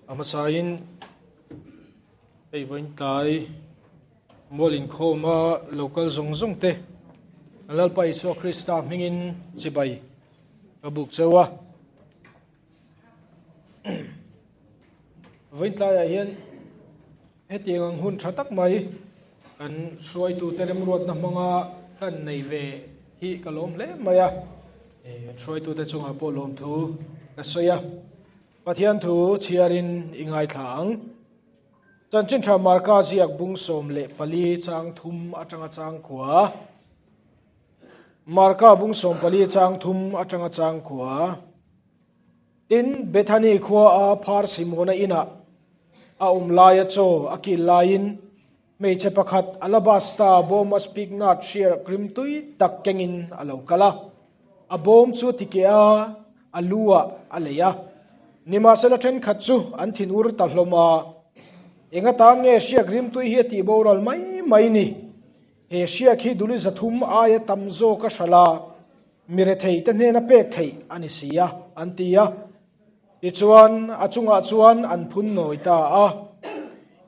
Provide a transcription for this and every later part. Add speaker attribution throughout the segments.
Speaker 1: A hmasain hei vawiin tlai mual inkhawma local zawng zawng te Lalpa Isua Krista hmingin chibai ka buk cheu a. Vawiin tlaiah hian hetiang ang hun tha tak mai kan hruaitute remruatna hmanga kan nei ve hi ka lawm hle mai a. Kan hruaitute chungah pawh lawmthu ka sawi a. Pathian thu chhiarin i ngaithla ang. Chanchin tha Marka ziak bung 14 chang thum atanga chang khua. Marka bung 14 chang thum atanga chang khua. Tin, Bethani khuaa phar Simona inah a awm laia chaw a kil laiin hmeichhe pakhat alabasta bawma spikenard hriak rimtui tak kengin a lo kal a. A bawm chu a tikeh a, a lu ah a lei a. Nimahsela thenkhat chu an thinur ta hlawm a, Eng atan nge hriak rimtui hi a tih boral mai mai ni? He hriak hi duli 300 aia tam zawk a hralh a. Mi rethei te hnena pek theih a ni si a, an ti a. Tichuan, a chungah chuan an phun nawi ta a.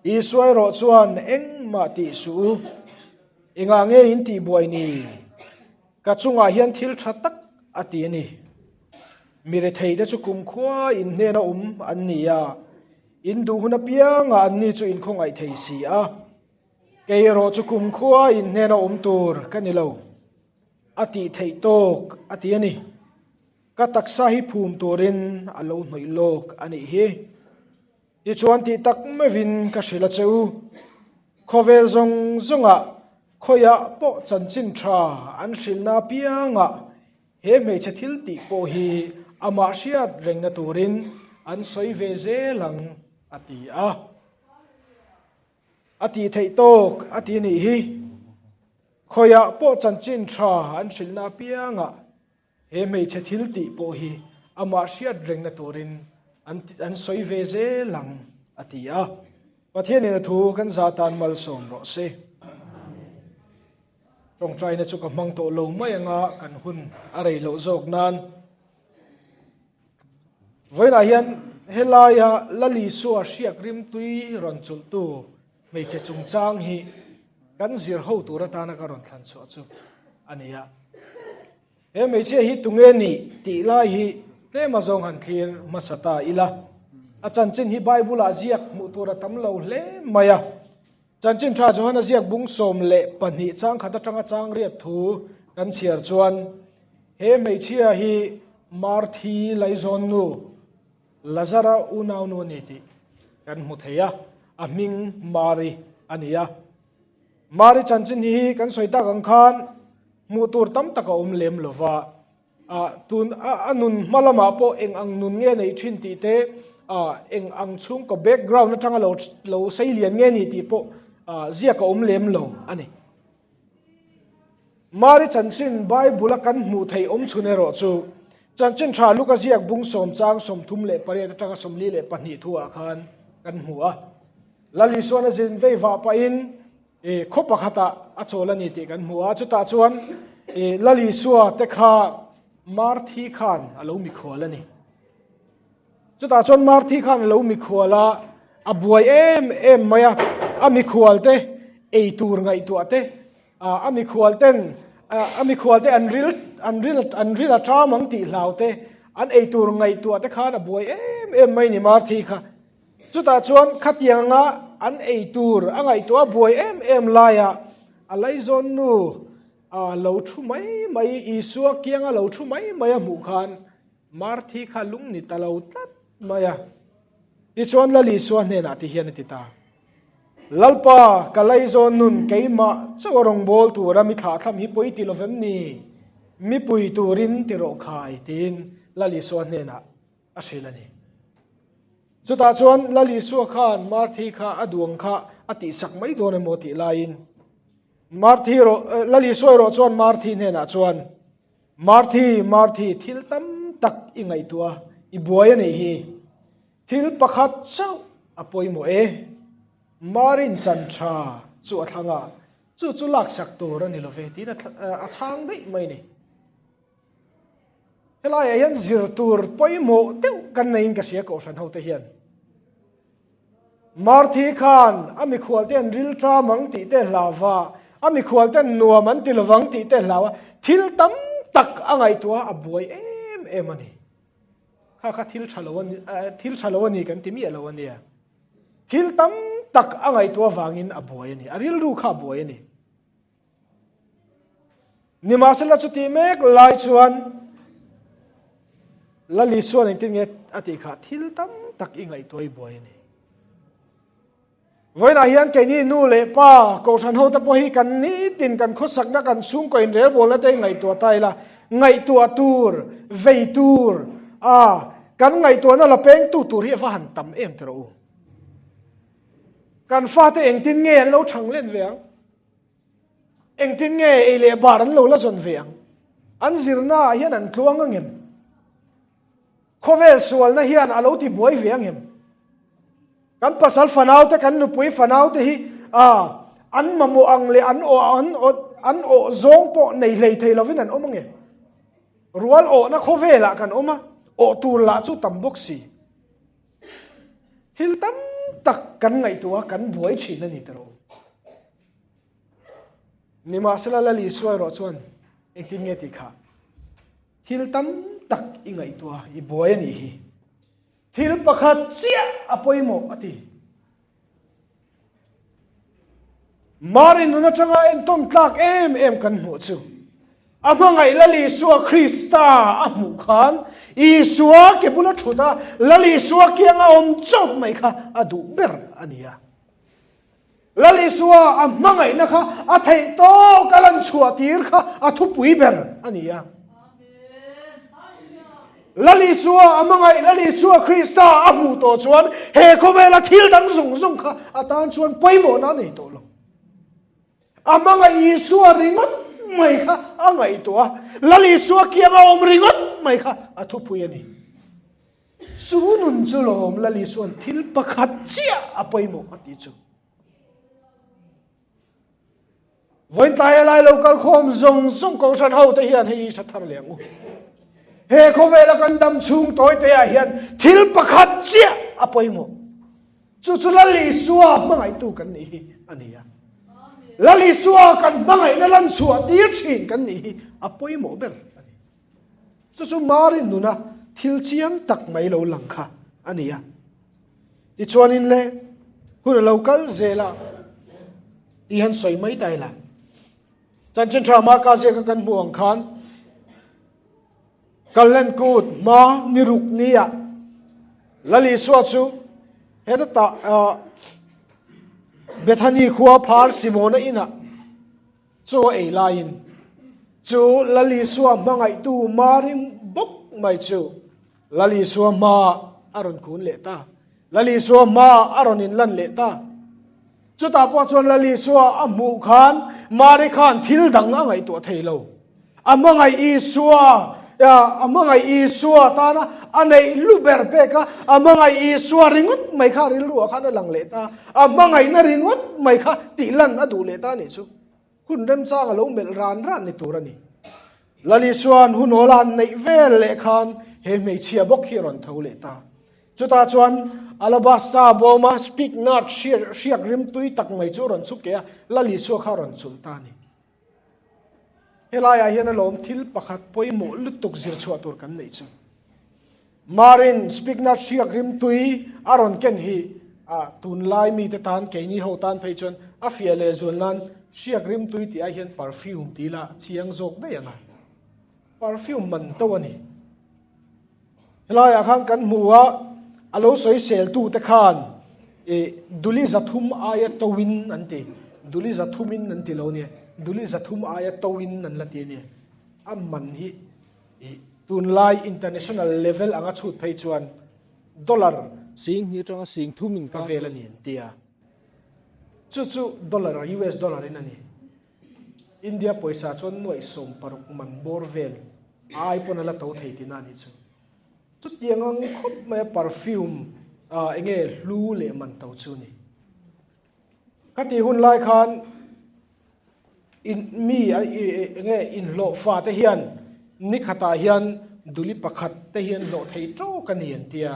Speaker 1: Isua erawh chuan, Engmah tih suh u, engah nge in tih buai ni? Ka chungah hian thil tha tak a ti a ni. Mi rethei te chu kumkhua in hnena awm an ni a, in duh hun apiangah anni chu in khawngaih thei si a. Kei erawh chu kumkhua in hnena awm tur ka ni lo. A tih theih tawk a ti a ni. Ka taksa hi phum turin a lo hnawih lawk a nih hi. Tichuan tih tak meuhin ka hrilh a che u. Khawvel zawng zawngah khawiah pawh chanchin tha an hrilhna apiangah he hmeichhe thil tih pawh hi amah hriat rengna turin an sawi ve zel ang a ti a. A tih theih tawk a ti nih hi. Khawiah pawh chanchin tha an hrilhna apiangah he hmeichhe thil tih pawh hi amah hriat rengna turin an sawi ve zel ang a ti a. Pathianin a thu kan zah tan malsawm rawh se. Tawngtaina chu ka hmang tawh lo mai anga kan hun a rei loh zawk nan. Vawiinah hian helaia Lal Isua hriak rimtui rawn chulhtu hmeichhe chungchang hi kan zir ho tur atana ka rawn thlan chhuah chu a ni a. He hmeichhia hi tunge nih tih lai hi tlem a zawng han thlir hmasa ta ila. A chanchin hi Bible-ah ziak hmuh tur a tam lo hle mai a. Chanchin tha Johana ziak bung 12 chang khat atanga chang riat thu kan chhiar chuan he hmeichhia hi Marthi laizawn nu Lazara unau nu a ni tih kan hmu thei a, a hming Mari a ni a. Mari chanchin hi kan sawi tak ang khan hmuh tur tam tak a awm lem lova, tun a nun hma lamah pawh eng ang nun nge neih thin tih te, eng ang chhungkaw background atanga lo lo sei lian nge ni tih pawh ziak a awm lem lo a ni. Mari chanchin Bible a kan hmuh theih awm chhun erawh chu chanchin tha Luka ziak bung sawm chang 38 atanga 42 thuah khan kan hmu a. Lal Isuan a zin vei vah pahin khaw pakhatah a chawl a ni tih kan hmu a, chutah chuan Lal Isua te kha Marthi khan a lo mikhual a ni. Chutah chuan Marthi khan a lo mikhual a, a buai em em mai a, a mikhual te ei tur ngaihtuah te, a mikhual ten a mikhual te an ril an ril an ril a ṭam ang tih hlau te, an ei tur ngaihtuah te khan a buai em em mai ni Marthi kha. Chutah chuan khatianga an ei tur a ngaihtuah a buai em em laia a laizawn nu a lo thu mai mai, Isua kianga lo thu mai mai a hmuh khan Marthi kha lung ni ta lo tlat mai a. Tichuan Lal Isua hnenah ti hian a ti ta, Lalpa, ka laizawn nun keimah chauh a rawngbâwl tura mi thlahthlam hi pawi ti lovem ni? Mipui turin ti rawh khai, tiin Lal Isua hnenah a hrilh a ni. Chutah chuan Lal Isua khan Marthi kha a duang kha a tihsak mai dawn emaw tih laiin Marthi erawh Lal Isua erawh chuan Marthi hnenah chuan Marthi, Marthi, thil tam tak i ngaihtuah a, i buai a nih hi. Thil pakhat chauh a pawimawh e. Marin chan tha chu a thlang a, chu chu laksak tur a ni lo ve tiin a chhang daih mai a ni. Helaiah hian zir tur pawimawh deuh kan neiin ka hria kohhran hote hian. Marthi khan a mikhual te an ril ṭam ang tih te hlau va, a mikhual ten nuam an ti lovang tih te hlau a, thil tam tak a ngaihtuah a, a buai em em a ni. Kha kha thil ṭha lo a ni, thil ṭha lo a ni kan ti miah lo a nia. Thil tam tak a ngaihtuah vangin a buai a ni, a rilru kha a buai a ni. Nimahsela chuti mek lai chuan Lal Isuan engtin nge a tih kha thil tam tak i ngaihtuah i buai a ni. Vawiinah hian keini nu leh pa kohhran ho te pawh hi kan nitin kan khawsakna kan chhungkaw inrelbawlna te ngaihtuah ta ila ngaihtuah tur vei tur a kan ngaihtuahna la pengtu tur hi a va han tam em ti rawh u. Kan fate engtin nge an lo thang len ve ang? Engtin nge ei leh bar an lo la zawn ve ang? An zirna ah hian an tluang ang em? Khawvel sualna hian a lo ti buai ve ang em? Kan pasal fanau te, kan nupui fanau te hi an mamawh ang leh an awh an an awh zawng pawh nei hlei thei lovin an awm ang em? Rual awhna khawvelah kan awm a, awh tur lah chu tam bawk si. Thil tam tak kan ngaihtuah a, kan buai thin a ni tawh. Nimahsela Lal Isua erawh chuan engtin nge tih kha? Thil tam tak i ngaihtuah a, i buai a nih hi. Thil pakhat chiah a pawimawh a ti. Mari nun atanga entawn tlak em em kan hmuh chu, a hmangaih Lal Isua Krista a hmuh khan Isua ke bula thut a, Lal Isua kianga awm chawp mai kha a duh ber a ni a. Lal Isua a hmangaihna kha a theih tawk a lan chhuah tir kha a thupui ber a ni a. Lal Isua a hmangaih Lal Isua Krista a hmuh tawh chuan he khawvela thil dang zawng zawng kha a tan chuan pawimawhna a nei tawh lo. A hmangaih Isua ringawt mai kha a ngaihtuah a, Lal Isua kianga awm ringawt mai kha a thupui a ni. Chu nun chu lawm Lal Isua'n thil pakhat chiah a pawimawh a tih chu. Vawiin tlai a lai lo kal khawm zawng zawng kohhran ho te hian hei hi hre thar leh ang u. He khawvela kan dam chhung tawi te ah hian thil pakhat chiah a pawimawh. Chu chu Lal Isua hmangaihtu kan nih hi a ni a. Lal Isua kan hmangaihna lan chhuah tir thin kan nih hi a pawimawh ber a ni. Chu chu Mari nuna thil chiang tak mai lo lang kha a ni a. Tichuanin le, hun a lo kal zel a, tih han sawi mai ta ila. Chanchin tha Marka ziaka kan hmuh ang khan, Kallen kut hma ni ruk nia Lal Isua chu heta ta Bethany khua phar Simona inah chaw a ei laiin chu Lal Isua hmangaihtu Mari bawk mai chu Lal Isua hma a rawn kun leh ta. Lal Isua hma a rawn inlan leh ta. Chutah pawh chuan Lal Isua a hmuh khan Mari khan thil dang a ngaihtuah thei lo. A hmangaih Isua, a hmangaih Isua tana a neih lu ber pek a, a hmangaih Isua ringawt mai kha rilruah khan a lang leh ta. A hmangaihna ringawt mai kha tihlan a duh leh ta a nih chu. Hun remchang a lo melh ran ran ni tur a ni. Lal Isua'n hun awl a han neih vel leh khan he hmeichhia bawk hi a rawn tho leh ta. Chutah chuan alabasta bawma spikenard hriak rimtui tak mai chu a rawn chhuk keh a, Lal Isua kha a rawn chulh ta a ni. Helaiah hian alawm thil pakhat pawimawh lutuk zir chhuah tur kan neih chu. Marin spikenard hriak rimtui a rawn ken hi tunlai mite tan keini ho tan phei chuan a fiah leh zual nan hriak rimtui tih ai hian perfume tih ila chiang zawk daih ang a. Perfume man to a ni. Helaiah khan kan hmu a, a lo sawisel tute khan duli 300 aia toin an ti. Duli 300 in an ti lo nia, duli 300 aia toin an la ti a nia. A man hi I tunlai international level anga chhut phei chuan dollar
Speaker 2: Sing hi atanga sing thum in
Speaker 1: ka vel a ni an ti a. Chu chu dollar, US dollar in a ni. India pawisa chuan nuaih 16 man bawr vel ai pawn a la to thei tihna a nih chu. Chutiang ang khawp mai a perfume enge hlu leh man to chu a ni. Ka tih hun lai khan in mi enge inhlawh fa te hian ni khatah hian duli pakhat te hi an hlawh thei tawk a ni an tia,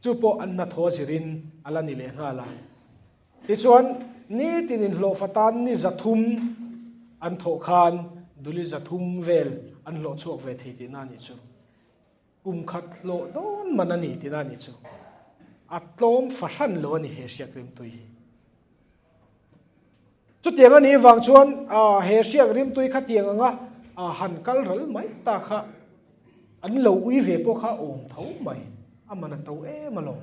Speaker 1: chu pawh an hnathawh zirin a la ni leh nghal a. Tichuan, nitin inhlawhfa tan ni 300 an thawh khan duli 300 vel an hlawh chhuak ve thei tihna a nih chu. Kum khat hlawh dawn man a ni tihna a nih chu. A tlawm fahran lo a ni he hriak rimtui hi. Chutiang a nih vang chuan he hriak rimtui kha tiang anga han kal ral mai ta kha an lo ui ve pawh kha awm tho mai, a man a to em alawm.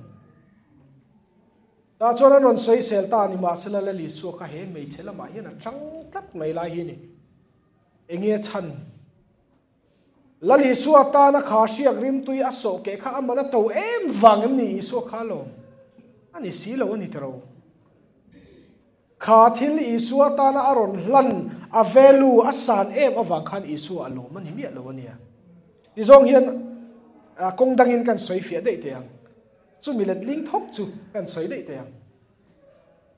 Speaker 1: Tah chuan an rawn sawisel ta a ni, mahsela Lal Isua kha he hmeichhe lamah hian a chang tlat mai lai hi a ni. Enge chhan? Lal Isua tana kha hriak rimtui a sawh keh kha a man a to em vang em ni Isua kha alawm? A ni si lo a ni tiro. Kha thil Isua tana a rawn hlan a value a san em avang khan Isua a lawm a ni miah lo a nia. Tizawng hian kawng dangin kan sawi fiah daih teh ang. Chumi letling thawk chu kan sawi daih teh ang.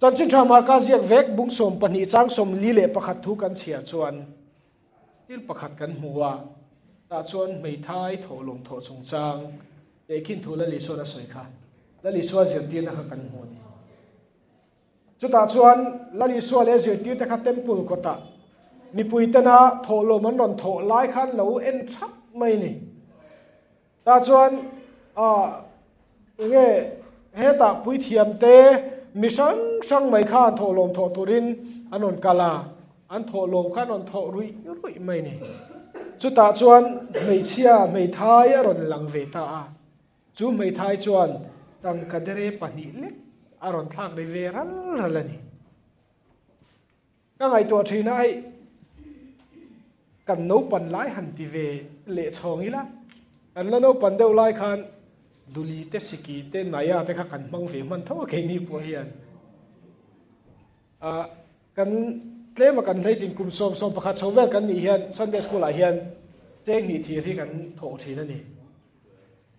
Speaker 1: Chanchin tha Marka ziak vek bung 12 chang 41 thu kan chhiar chuan thil pakhat kan hmu a, tah chuan hmeithai thawhlawm thawh chungchang tehkhin thu Lal Isua'n a sawi kha Lal Isua zirtirna kha kan hmu a ni. Chutah chuan Lal Isua leh zirtirte kha temple kawtah mipui tena thawhlawm an rawn thawh lai khan lo en thap mai a ni. Tah chuan enge hetah puithiamte mi hrang hrang mai khan thawhlawm thawh turin an rawn kal a, an thawhlawm kha an rawn thawh ruih ruih mai a ni. Chutah chuan hmeichhia hmeithai a rawn lang ve ta a. Chu hmeithai chuan tangka dere pahnih lek a rawn thlak ri ve ral ral a ni. Ka ngaihtuah thin a, hei kan naupan lai han ti ve leh chhawng ila, kan la naupan deuh lai khan Duli te Siki te Naya te kha kan hmang ve hman tho a keini pawh hian. Ah kan tlema kan hleitin kum sawm sawm pakhat chho vel kan nih hian Sunday School ah hian cheng hnih thir hi kan thawh thin a ni.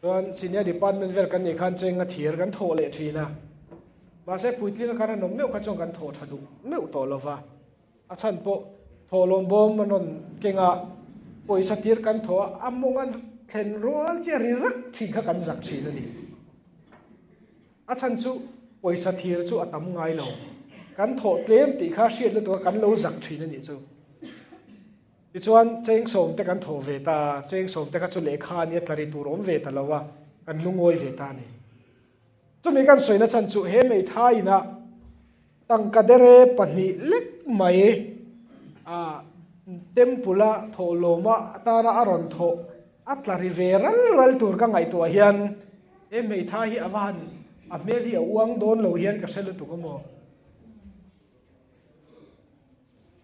Speaker 1: Chuan senior department vel kan nih khan cheng a thir kan thawh leh thin a, mahse puitling a kan han awm meuh kha chuan kan thawh tha duh meuh tawh lo va, a chhan pawh thawhlawm bawm an rawn keng a, pawisa tir kan thawh a, a mawng a thlen rual chiah ri rak thin kha kan zak thin a ni. A chhan chu pawisa thir chu a tam ngai lo, kan thawh tlem tih kha hriat lutuk a kan lo zak thin a nih chu. Tichuan, cheng sawmte kan thawh ve ta, cheng sawmte kha chu lehkha a nia tla ri tur awm ve ta lo a, kan lungawi ve ta a ni. Chumi kan sawina chhan chu he hmeithai inah tangka dere pahnih lek mai a temple-a thawhlawma atana a rawn thawh a tla ri ve ral ral tur ka ngaihtuah hian he hmeithai hi a va han a hmel hi a uang dawn lo hian ka hre lutuk a maw.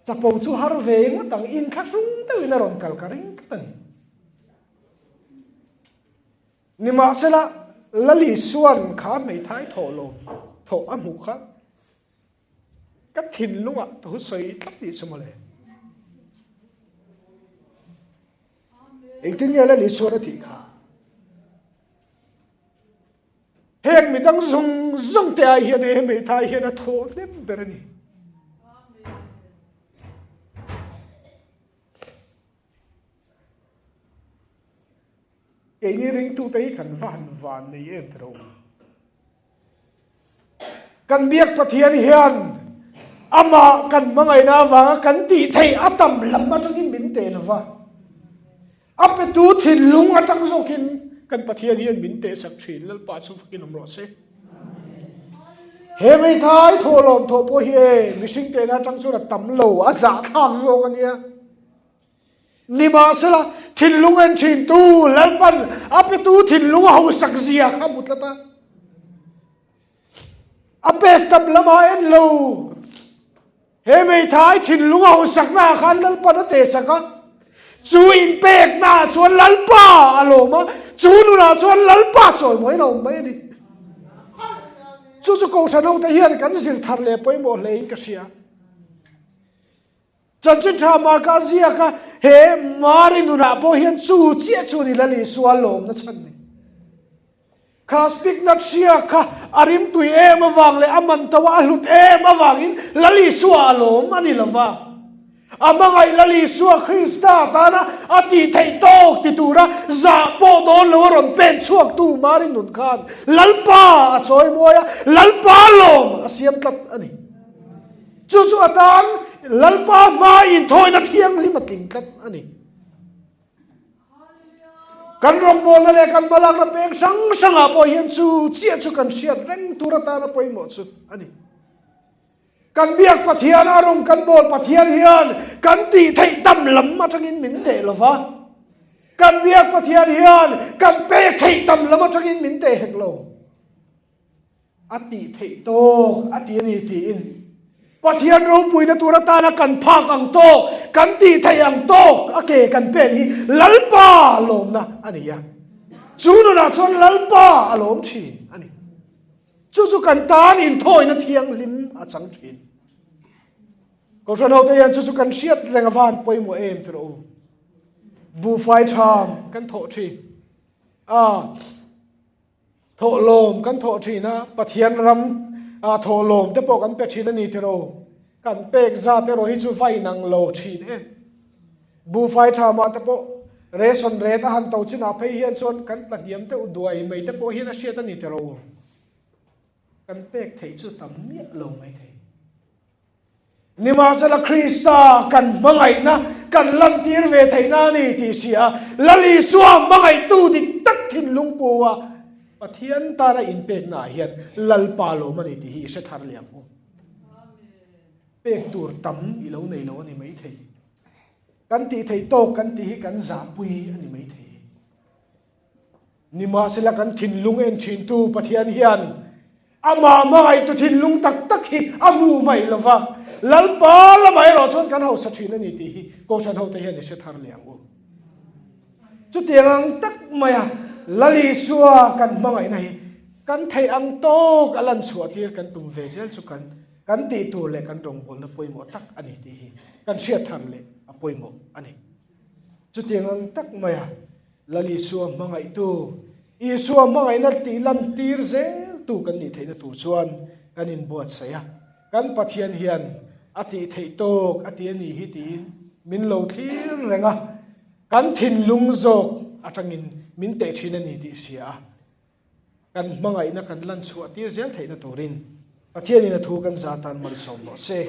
Speaker 1: Chapo chu har ve ngawt ang, inthlahrung deuhin a rawn kal ka ring tlat a ni. Nimahsela, Lali Suan kha hmeithai thawh lo thawh a hmuh kha ka thinlungah thu sawi tlat tih chu mawle. Engtin nge Lali Suan a tih kha? Heng midang zawng zawng te ai hian he hmeithai hian a thaw hnem ber a ni. Keini ringtute hi kan va han van nei em tiro. Kan biak Pathian hian amah kan hmangaihna avanga kan tih theih a tam lam atangin min teh lova. A petu thinlung atang zawkin kan Pathian hian min tehsak thin. Lalpa chu fakin awm rawh se. He hmeithai thawhlawm thawh pawh hi e mihring tehna atang chuan a tam lo, a zahthlak zawk a nia. Nimahsela, thinlung en thintu Lalpan a petu thinlung a hausak zia kha hmu tlat a. A pek tam lama en lo. He hmeithai thinlung a hausakna ah khan Lalpan a tehsak a. Chu inpekna ah chuan Lalpa a lawm a, chu nunah chuan Lalpa chawimawiin a awm mai a ni. Chu chu Kohhran hote hian kan zir thar leh pawimawh hlein ka hria. Chanchin tha Marka ziak a, he Mari nunah pawh hian chu chiah chu a ni Lal Isua lawmna chhan ni. Kha spiknat hria kha a rimtui em avang leh a man to a, a hlut em avangin Lal Isua a lawm a ni lova. A hmangaih Lal Isua Krista tana a tih theih tawk ti tura zah pawh dawn lo a rawn pen chhuaktu Mari nun khan Lalpa a chawi mawi a, Lalpa lawm a siam tlat a ni. Chu chu atan Lalpa hma inthawina thianghlim a tling tlat a ni. Kan rawngbawlna leh kan hmalakna peng hrang hrangah pawh hian chu chiah chu kan hriat reng tur atana pawimawh chu a ni. Kan biak Pathian a rawng kan bawl Pathian hian kan tih theih tam lam atangin min teh lo va. Kan biak Pathian hian kan pek theih tam lam atangin min teh hek lo. A tih theih tawk a ti a ni tiin Pathian ropuina tur atana kan phak ang tawk, kan tih theih ang tawk a ke kan pen hi Lalpa lawmna a ni a. Chu nunah chuan Lalpa a lawm thin a ni. Chu chu kan tan inthawina thianghlim a chang thin. Kohhran hote hian chu chu kan hriat reng avan pawimawh em ti rawh u. Buhfai tham kan thawh thin a, thawhlawm kan thawh thin a, Pathian ram thawhlawm te pawh kan pe thin a ni ti rawh u. Kan pek zat erawh hi chu va inang lo thin em. Buhfai thamah te pawh ration ret a han to chinah phei hian chuan kan tla hniam deuh duai mai te pawh hian a hriat a ni tiro. Kan pek theih chu tam miah lo mai thei. Nimahsela Krista kan hmangaihna kan lantir ve theihna a ni tih si a, Lal Isua hmangaihtu dik tak thinlung pu a Pathian tana inpekna ah hian Lalpa lawm a ni tih hi i hre thar leh ang u. Pek tur tam i lo nei lo a ni maithei. Kan tih theih tawk kan tih hi kan zahpui a ni maithei. Nimahsela kan thinlung en thintu Pathian hian amah hmangaihtu thinlung tak tak hi a hmu mai lo va, Lalpa lamah erawh chuan kan hausa thin a ni tih hi Kohhran hote hian i hre thar leh ang u. Chutiang ang tak maia Lal Isua kan hmangaihna hi kan theih ang tawk a lan chhuah tir kan tum ve zel chu kan Kan tih tur leh kan rawngbawlna pawimawh tak a ni tih hi kan hriat thar leh a pawimawh a ni. Chutiang ang tak maia Lal Isua hmangaihtu, Isua hmangaihna tih lan tir zeltu kan nih theihna tur chuan kan inbuatsaih a, kan Pathian hian a tih theih tawk a ti a nih hi tiin min lo thlir reng a, kan thinlung zawk atangin min teh thin a ni tih hria a. Kan hmangaihna kan lan chhuah tir zel theihna turin Pathianin a thu kan za tan malsawm rawh se.